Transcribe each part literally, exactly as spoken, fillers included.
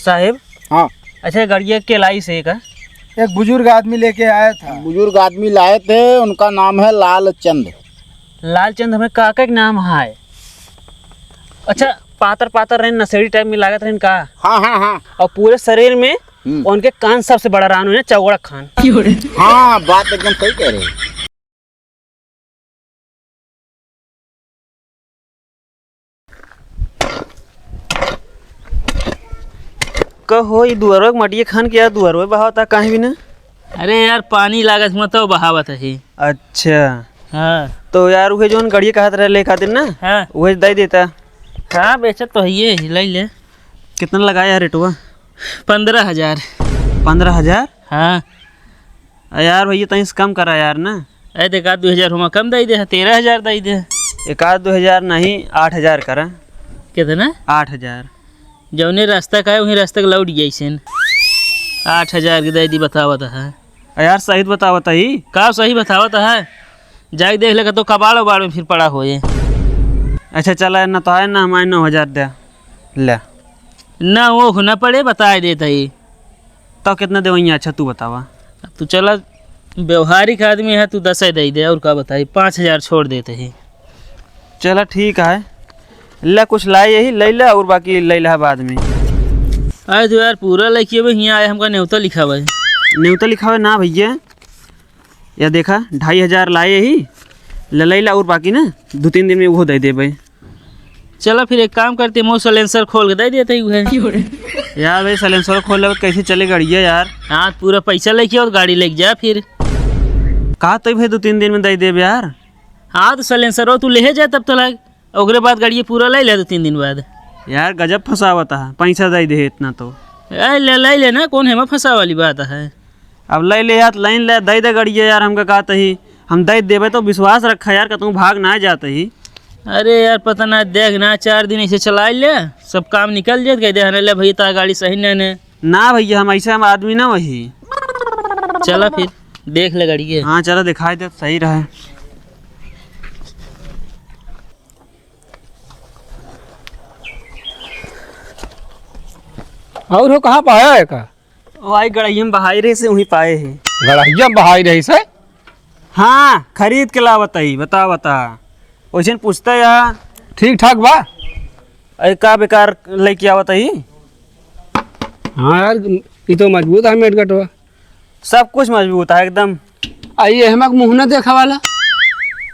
साहेब। हाँ। अच्छा, गड़िया के लाई से का? एक बुजुर्ग आदमी लेके आया था। बुजुर्ग आदमी लाए थे, उनका नाम है लालचंद। लालचंद हमें काका के नाम है। अच्छा, पातर पातर रहन, नशेड़ी टाइप में लागत रहन का? हाँ, हाँ, हाँ। और पूरे शरीर में हम्म। उनके कान सबसे बड़ा रहन, उन्हें चौगड़ा खान। हाँ, बात एकदम सही कह रहे हो। कहो, ई दुअरवा के मटिया खान के यार, दुअरवा बहावता काहे भी ना? अरे यार, पानी लागत हुआ तो बहावत है। अच्छा। हाँ। तो यार, उहे जौन गड़िया कहत रहे ले खातिर ना, हाँ। उहे दे देता। हाँ, बेचत तो है ये, ले ले। कितना लगाया है रेटवा? पन्द्रह हजार। पन्द्रह हजार? हाँ। आ यार भैया, तनी से कम करा यार ना। अरे, तो एक आध दो हजार हुआ कम दे दे, तेरह हजार दे दे। एक आध दो हजार नहीं, आठ हजार करा। कितना? आठ हजार। जौने रास्ता का है, वहीं रास्ता के लौट गया इसेन। आठ हजार के दे दी, बतावत है। आ यार, सही तो बतावत ही। का सही बतावत है? जाके देख ले, तो कबाड़ उबाड़ में फिर पड़ा होए। अच्छा, चला, ना तो है ना, हमारे नौ हजार दे। ले। ना, वो ना पड़े, बताए देत ही। तब कितना देवइया? अच्छा, तू बतावा। अब तू चला, व्यवहारिक आदमी है, तू दस ही दे दे, और का बताई, पाँच हजार छोड़ देत ही। चला, ठीक है, ले, कुछ लाए यही ले ले, और बाकी ले ले बाद में। अरे तो यार, पूरा लेके अब हियाँ आए, हमका नेवता लिखावे। नेवता लिखावे ना भैया, या देखा, ढाई हजार लाए यही, ले ले ले, और बाकी ना दो तीन दिन में वो दे देबे। चला फिर एक काम करते, मोर silencer खोल के दे देते ही है। यार भाई, silencer खोल ले, कैसे चले गड़िया यार? हाँ, पूरा पैसा लेके और गाड़ी लेके जा फिर। कहा तो भाई, दो तीन दिन में दे देबे यार। हाँ, तो silencer तू ले जा तब तलक, ओकरे बाद गाड़िया पूरा ले ले दो तीन दिन बाद। यार, गजब फंसावत है, पैसा दे दे इतना तो। ए, ले, ले लेना, कौन है, में फंसा वाली बात है। अब ले ले यार, लाइन ले, दे दे गड़िया यार, हमका कहत ही, हम दे देबे तो विश्वास रखा यार, कतहूँ भाग ना जात ही। अरे यार, पता ना, देख ना, चार दिन ऐसे चला ले, सब काम निकल जात, कह दे, "हाँ, ले भैया, तार गाड़ी सही नहीं ने।" ना भैया, हम ऐसे हम आदमी ना वही। चला फिर, देख ले गाड़ी के। हाँ, चला, दिखाई दे, सही रहे। और हो, कहाँ पाया है का? ओ, आई गड़हिया में बहाई रही से, वहीं पाए है। गड़हिया में बहाई रही से? हाँ, खरीद के लावत आई, बता, बता। वैसे पूछता या। ठीक ठाक बा? अरे, का बेकार लेके आवत आई? हाँ यार, ये तो मजबूत है मेटगटवा। सब कुछ मजबूत है एकदम। आ, ये हमार मुँह न देखा वाला?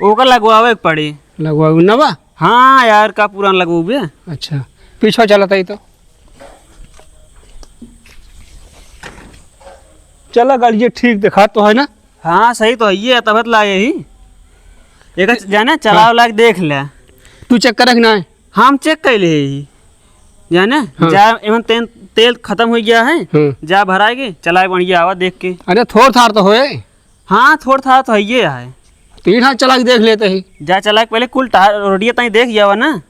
ओकर लगवावे के पड़ी। लगवावे न बा? हाँ यार, का पुरान लगवावे? अच्छा, पीछा चलत आई तो। चला, गाड़िया ठीक देखा तो है ना? हाँ, सही तो है, ये तबत लाए ही। एक जाने चलाव हाँ। लाग देख ले। तू check करक ना है? हम check कर ले ही। जाने? हाँ। जा, एमन तेल, तेल खत्म हो गया है। हाँ। जा भराए के, चलाए बढ़िया आवा देख के। अरे, थोड़ थार तो होए। हाँ, थोड़ थार तो है, ये है। तो इहाँ चला के देख लेते ही। जा चला के पहले कुल टहर, रोडिया ताई देख जावा ना।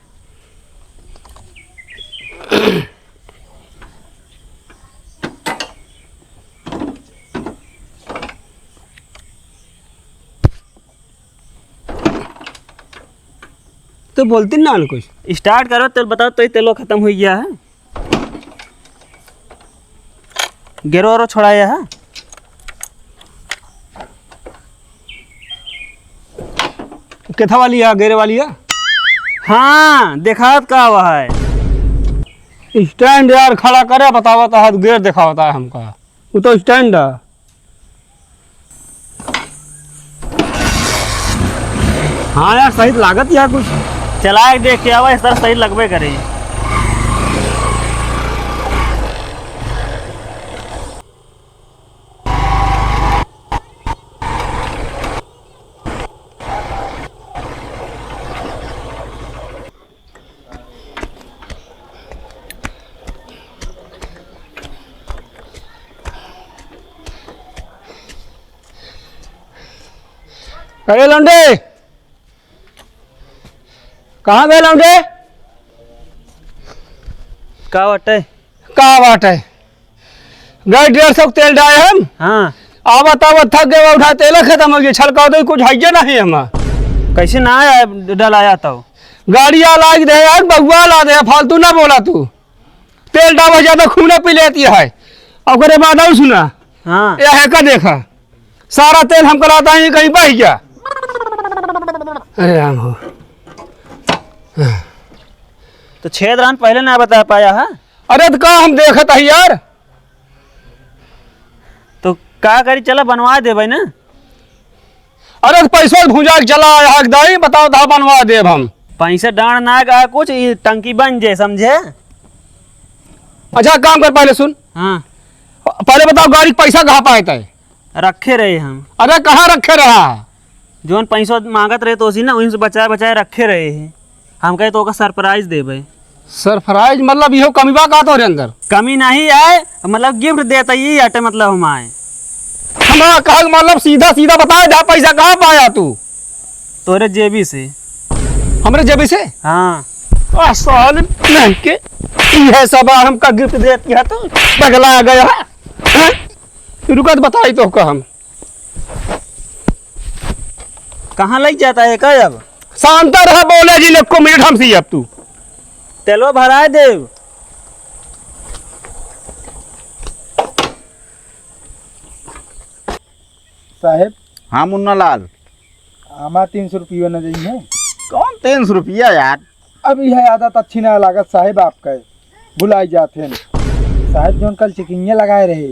तो बोलती ना कुछ। Start करो, तेल बताओ, तो ही तेलो खत्म हो गया है। गेरो वेरो छोड़ाया है? केथा वाली है, गेरे वाली है? हाँ, देखात का हुआ है? Stand यार खड़ा करे, बतावत है, गेर देखावत है हमका। वो तो stand है। हाँ यार, सही तो लागत यार कुछ। चला के देख के आवा, इस तरह सही लगबे करे। अरे लौंडे, कहाँ गए लौंडे? का बाटे? का बाटे? गए डेढ़ सौ के तेल डाए हम। हाँ। आवत आवत थक गए, उठा तेल खत्म हो गया, छलका दे, कुछ है नहीं हमार। कैसे ना आया, डलाया तो? गाड़ी आ लाग दे यार, बउआ ला दे, फालतू ना बोला तू। तेल डाबा ज्यादा खून पी लेती है। ओकरे बाद और सुना। हाँ। यह है का देखा, सारा तेल हम कराता है, कहीं बह गया। अरे राम हो। तो छेद रान पहले ना बता पाया है। अरे तो का हम देखत है यार। तो का करी, चला बनवा देबै ना। अरे तो पैसो भुंजा के चला आया है दाई, बताओ तो बनवा देब हम। पैसा डांड ना का कुछ, ई टंकी बन जाए, समझे? अच्छा काम कर, पहले सुन। हाँ। पहले बताओ गाड़ी के पैसा कहाँ पाए तय? रखे रहे हम। अरे कहाँ रखे रहा? जौन पैसा मांगत रहे तो उसी ना, उनसे बचाए बचाए रखे रहे हैं। हम कहे तो ओका सरप्राइज देबे। सरप्राइज मतलब इहो कमी बा का तोरे अंदर? कमी नहीं आए, मतलब गिफ्ट देता ही आटे, मतलब हम आए। हमारा कहल मतलब सीधा सीधा बताए, जा पैसा कहाँ पाया तू? तोरे जेबी से। हमरे जेबी से? हाँ। आ साल नहीं के, यह सब हमका गिफ्ट देती है तो पगला गया है। हैं? रुका तो बताई तो का हम। कहाँ लग जाता है का अब? शांत रह, बोले जी, एको मिनट हमसे अब तू। तेलवा भराए देव। साहेब। हाँ मुन्ना लाल। हमार तीन सौ रुपया न जाइए। कौन तीन सौ रुपया यार? अब यह आदत अच्छी ना लागत साहेब आपका, भुलाई जात हैं। साहेब जौन कल चिकिंगे लगाए रहे।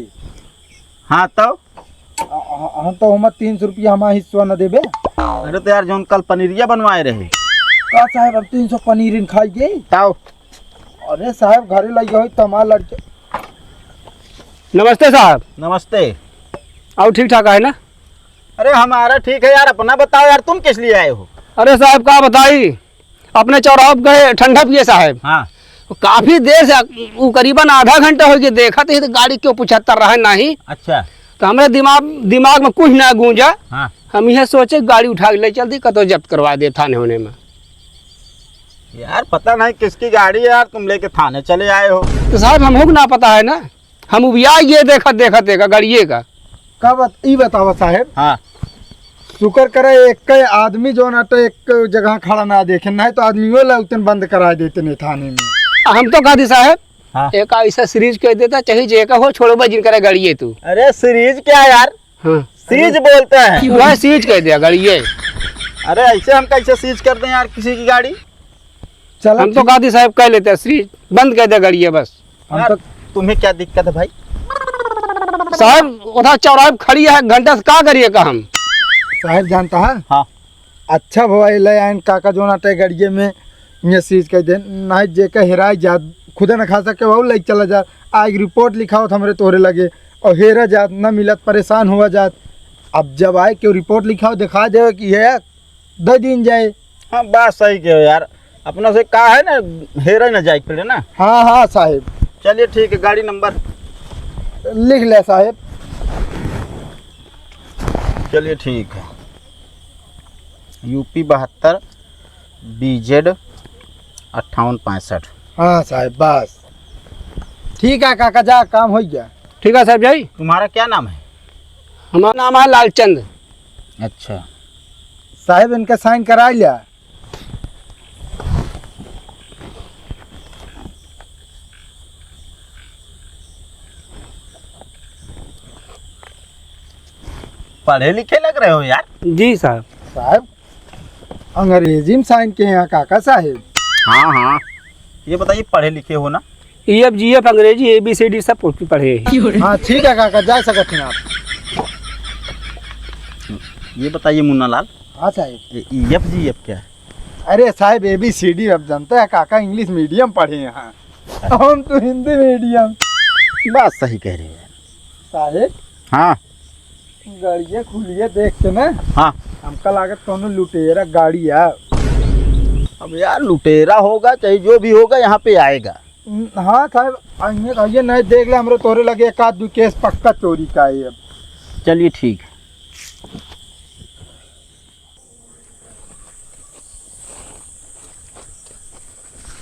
हाँ तो? अ-, अ-, हम तो हमार तीन सौ रुपया हमार हिस्सा न देबे। अरे तो यार जौन कल पनीरिया बनवाए रहे। का साहेब अब तीन सौ पनीर खाई गई? ताओ। अरे साहेब घरे लगे होई तो हमार लड़के। नमस्ते साहब। नमस्ते। और ठीक ठाक है ना? अरे हमारा ठीक है यार, अपना बताओ यार, तुम किस लिए आए हो? अरे साहब का बताई, अपने चौराहा पे गए ठंडा पिए साहब। हाँ। काफी देर से, उ करीबन आधा घंटा हो गया, देखत ही तो गाड़ी क्यों पुछत्तर रहा नहीं। अच्छा। तो हमरे दिमाग, दिमाग में कुछ ना गूंजा। हाँ। हम यह सोचे गाड़ी उठा के ले चलती, कतो जब्त करवा दे थाने होने में। यार पता नहीं किसकी गाड़ी है यार, तुम लेके थाने चले आए हो। तो साहब हमको ना पता है ना, हम उबिया गए देखत देखत देखा गाड़िए का। का बात ई बतावा साहेब। हाँ। शुक्र करे एक आदमी जो ना तो एक जगह खड़ा ना देखे, नहीं तो आदमी वो लौटन बंद करा देते नहीं थाने में। हम तो कहा दी साहेब, हाँ। एक ऐसा सीरीज कह देता, चाहे जे का हो, छोड़ो भाई, जिन करे गाड़िए तू। अरे सीरीज क्या यार? हाँ। सीज बोलते हैं। वह सीज कह दिया गाड़िए। अरे ऐसे हम कैसे सीज कर दें यार किसी की गाड़ी? चलो हम तो ठीक। कहा दी साहब कह लेते हैं सीज, बंद कर दे गाड़िए बस। हम यार, तो तुम्हें क्या दिक्कत है भाई? साहब उधर चौराहे पे खड़ी है, घंटा से का करिए का हम? साहब जानता है? हाँ। अच्छा भवा ले आयन काका जो ना ते गाड़िए में ये सीज कह दे, नहीं जे के हेराई जात, खुदे न खा सके, वहू ले चला जात। आए रिपोर्ट लिखावत हमरे तोहरे लगे और हेरा जात, न मिलत, परेशान हुआ जात। अब जब आए के रिपोर्ट लिखाओ, दिखा दे कि ये दे दीन जाए। हाँ बात सही कहो यार, अपना से का है ना, हेरा न जाए के पड़े ना। हाँ हाँ साहेब। चलिए ठीक है, गाड़ी नंबर लिख ले साहेब। चलिए ठीक है, यूपी बहत्तर, बीजेड अट्ठावन पैंसठ। हाँ साहेब बस। ठीक है काका जा, काम हो गया। ठीक है साहब जाई। तुम्हारा क्या नाम है? हमारा नाम है लालचंद। अच्छा। साहेब इनका साइन करा लिया। पढ़े लिखे लग रहे हो यार। जी साहब। साहब अंग्रेजी में साइन किए हैं काका साहेब। हाँ हाँ, ये बताइए पढ़े लिखे हो ना? ई एफ जी एफ अंग्रेजी ए बी सी डी सब कुछ पढ़े हैं। हाँ ठीक है काका, जा सकते हैं आप। ये बताइए मुन्ना लाल। हाँ साहेब। ई एफ जी एफ क्या है? अरे साहेब ए बी सी डी अब जानते हैं काका, इंग्लिश मीडियम पढ़े हैं। हम तो हिंदी मीडियम। बात सही कह रहे हो यार। साहेब। हाँ। गड़िया खुलिया देख के ना। हाँ। हमका लागत कौनो लुटेरा गाड़ी है। अब यार लुटेरा होगा चाहे जो भी होगा यहाँ पे आएगा। हाँ साहब, आइए, आइए, नहीं देख ले, हमरे तोरे लगे एक आध दो केस पक्का चोरी का है अब। चलिए ठीक है।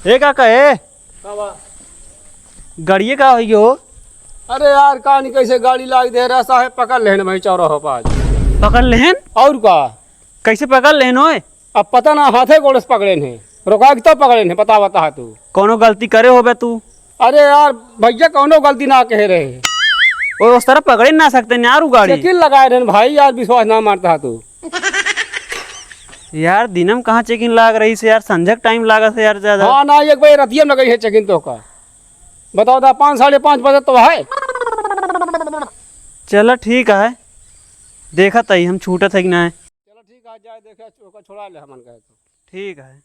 ए काका, ए। का बा? गड़िए का होई हो? अरे यार, का नहीं कैसे गाड़ी लाग दे रहा साहेब, पकड़ लेन भाई चौराहा पर आज। पकड़ लेन? और का? कैसे पकड़ लेन होए? अब पता ना, हाथे गोड़े से पकड़ेन है, रोका के तो पकड़ेन है, पता बता तू। कौनो गलती करे होबे तू? अरे यार भैया, कौनो गलती ना कहे रहे। और उस तरह पकड़े ना सकते यार उ गाड़ी। चेकिंग लगाए रहे भाई, यार विश्वास ना मारता है तू। यार दिनम कहाँ चेकिंग लाग रही से यार, संझक टाइम लागत है यार ज्यादा। हाँ ना, एक बजे रतिया में लगी है चेकिंग तो का। बताओ दा, पाँच, साढ़े पाँच बजे तो है। चला ठीक है, देखत ही हम छूटत है कि ना। चलो ठीक है, जाए देखे, ओका छोड़ा ले हमन कहे तो। ठीक है।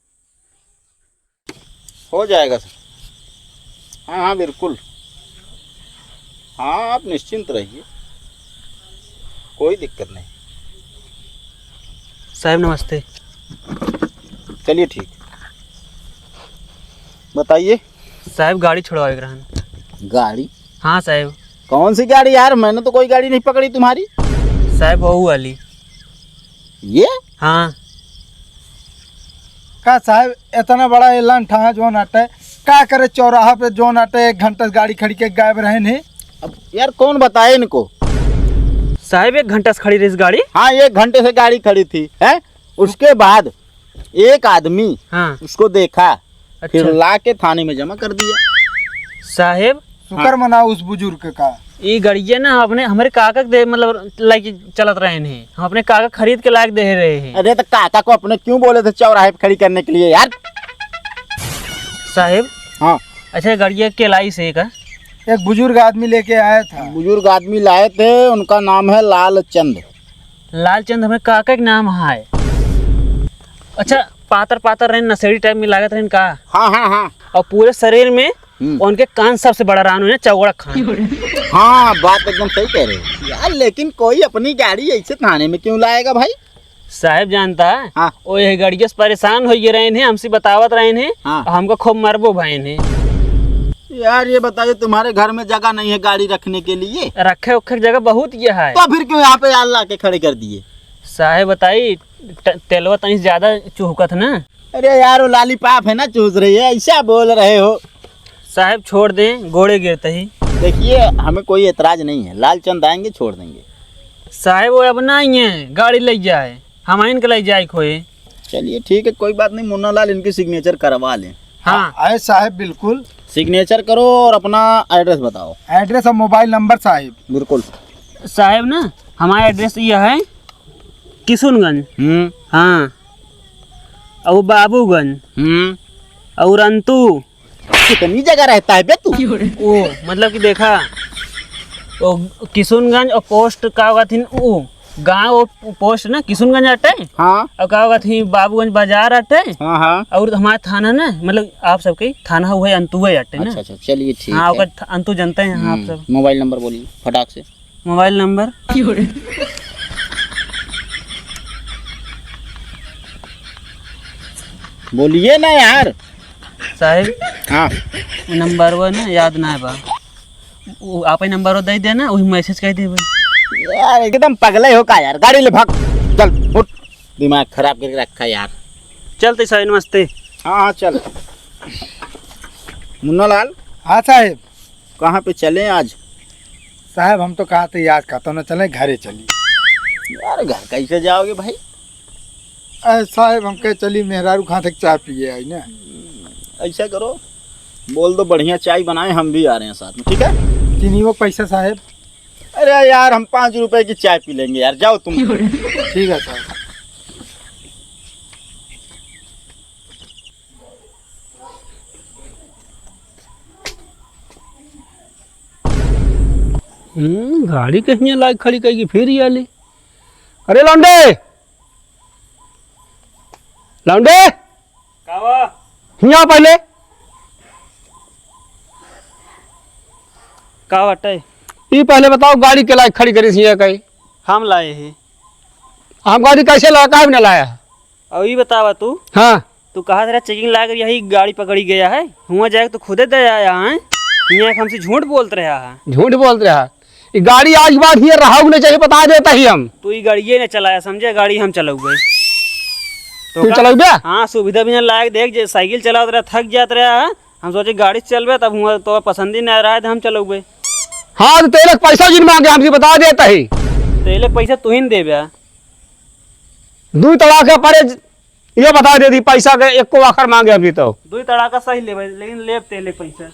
हो जाएगा सर। हाँ, हाँ, बिल्कुल। हाँ, आप निश्चिंत रहिए, कोई दिक्कत नहीं। साहब नमस्ते। चलिए ठीक, बताइए। साहब गाड़ी छुड़वावे के रहन। गाड़ी? हाँ साहब। कौन सी गाड़ी यार, मैंने तो कोई गाड़ी नहीं पकड़ी तुम्हारी। साहब वहू वाली। ये? हाँ। का साहब, इतना बड़ा एलान ठा जौन अटे, का करे चौराहा पे जौन अटे, एक घंटा से गाड़ी खड़ी के गायब रहन है। अब यार कौन बताए इनको? साहब एक घंटा से खड़ी रही गाड़ी। हाँ, एक घंटे से गाड़ी खड़ी थी, है? उसके बाद एक आदमी हाँ। उसको देखा, अच्छा। फिर ला के थाने में जमा कर दिया। साहेब, शुक्र हाँ। मनाओ उस बुजुर्ग का। ई गड़िया ना अपने, हमरे काका के दे, मतलब, लाइक चलत रहे हैं, हम अपने काका खरीद के लायक दे रहे हैं। अरे तो काका को अपने क्यों बोले थे चौराहे पे खड़ी करने के लिए यार? साहेब, हाँ। अच्छा, गड़िया के लाई से का? एक बुजुर्ग आदमी लेके आया था। बुजुर्ग आदमी लाए थे, उनका नाम है लालचंद। लालचंद हमें काका के नाम है। अच्छा, पातर पातर रहन, नशेड़ी टाइप में लागत रहन का? हाँ, हाँ, हाँ। और पूरे शरीर में हम्म। उनके कान सबसे बड़ा रहन, उन्हें चौड़ा खान। हाँ, बात एकदम सही कह रहे हो यार, लेकिन कोई अपनी गाड़ी ऐसे थाने में क्यों लाएगा भाई? साहेब जानता है, हाँ। वो यह गड़िया से परेशान हो गए रहन है, हमसे बतावत रहन है, हाँ। और हमको खूब मरबो भयन है। यार ये बताइए, तुम्हारे घर में जगह नहीं है गाड़ी रखने के लिए? रखे उखे के जगह बहुत ये है। तो फिर क्यों यहाँ पे यार ला के खड़े कर दिए? साहेब बताई, ट-, तेलवा तनी ज्यादा चुहकत ना। अरे यार, वो लॉलीपॉप है ना, चूस रही है, ऐसा बोल रहे हो। साहेब छोड़ दें, गोड़े गिरते ही। देखिए, हमें कोई एतराज नहीं है, लालचंद आएंगे, छोड़ देंगे। साहेब वो अब ना आई हैं, गाड़ी ले जाए, हम इनके ले जाए खोए। चलिए ठीक है, कोई बात नहीं, मुन्ना लाल इनकी सिग्नेचर करवा लें। हाँ। आए साहेब, बिल्कुल। सिग्नेचर करो और अपना एड्रेस बताओ। एड्रेस और मोबाइल नंबर साहेब। बिल्कुल। साहेब ना, हमारा एड्रेस ये है किशुनगंज। हम्म। हाँ। और बाबूगंज। हम्म। और अंतु। कितनी जगह रहता है बे तू? ओ, मतलब कि देखा, वो किशुनगंज और पोस्ट का होगा थी, वो गाँव, वो पोस्ट ना किशुनगंज अटे। हाँ। और का होगा थी, बाबूगंज बाजार अटे। हाँ, हाँ। और हमारा थाना ना, मतलब आप सबके थाना हुआ है अंतुए अटे ना। अच्छा, अच्छा, चलिए ठीक हाँ, है। ओकर थ-, अंतु जनते हैं आप हम्म, सब। मोबाइल नंबर बोलिए फटाक से। मोबाइल नंबर? बोलिए ना यार। साहेब, हाँ। नंबर वो ना याद ना है बा। वो आप ही नंबर वो दे देना, वही मैसेज कर देबे। यार एकदम पगले हो का यार, गाड़ी ले भाग, चल उठ, दिमाग खराब करके रखा यार। चलते साहेब, नमस्ते। हाँ, हाँ, चल। मुन्ना लाल। हाँ साहेब। कहाँ पे चलें आज? साहेब, हम तो कहा थे आज कतौ न चलें, घरे चली। यार, घर कैसे जाओगे भाई? अरे साहेब, हम कहे चली मेहरारू कहाँ तक चाय पिए आई ना। ऐसा करो, बोल दो बढ़िया चाय बनाए, हम भी आ रहे हैं साथ में, ठीक है? चीनी वो पैसा साहेब। अरे यार, हम पाँच रुपए की चाय पी लेंगे यार, जाओ तुम। ठीक है साहेब। हम्म, गाड़ी कहीं लाग खड़ी कइके फिर ही आली। अरे लौंडे, लौंडे, का बा? हियाँ पहले। का बाटे? ई पहले बताओ, गाड़ी के लाग खड़ी करी हियाँ कई? हम लाए ही। हम गाड़ी कैसे लाया, काहे न लाया? अब ई बतावा तू। हाँ। तू कहा तेरा चेकिंग लाग रही है, गाड़ी पकड़ी गया है, हुआ जाए तो खुदे दे आया है, यहाँ हमसे झूठ बोलत रहा है। झूठ बोलत रहा। ई गाड़ी आज के बाद हियाँ रहा नहीं चाहिए, बता देता ही हम। तू ई गाड़िए न चलाया, समझे, गाड़ी हम चलौबे। तो तू का? चलौबे? हाँ, सुविधा भी ना लायक, देख जे साइकिल चलावत रहा, थक जात रहा है, हम सोचे गाड़ी से चलबे, तब हुआ तो पसंद ही ना रहा है, तो हम चलौबे। हाँ, तो तेरे पैसा जिन मांगे, हमसे बता देता ही। तेरे पैसा तू ही न देबे। दू तड़ाका पड़े, ये बता दे दी, पैसा के एको आखर मांगे अभी तो। दू तड़ाका सही लेबे, लेकिन लेब तेरे पैसा।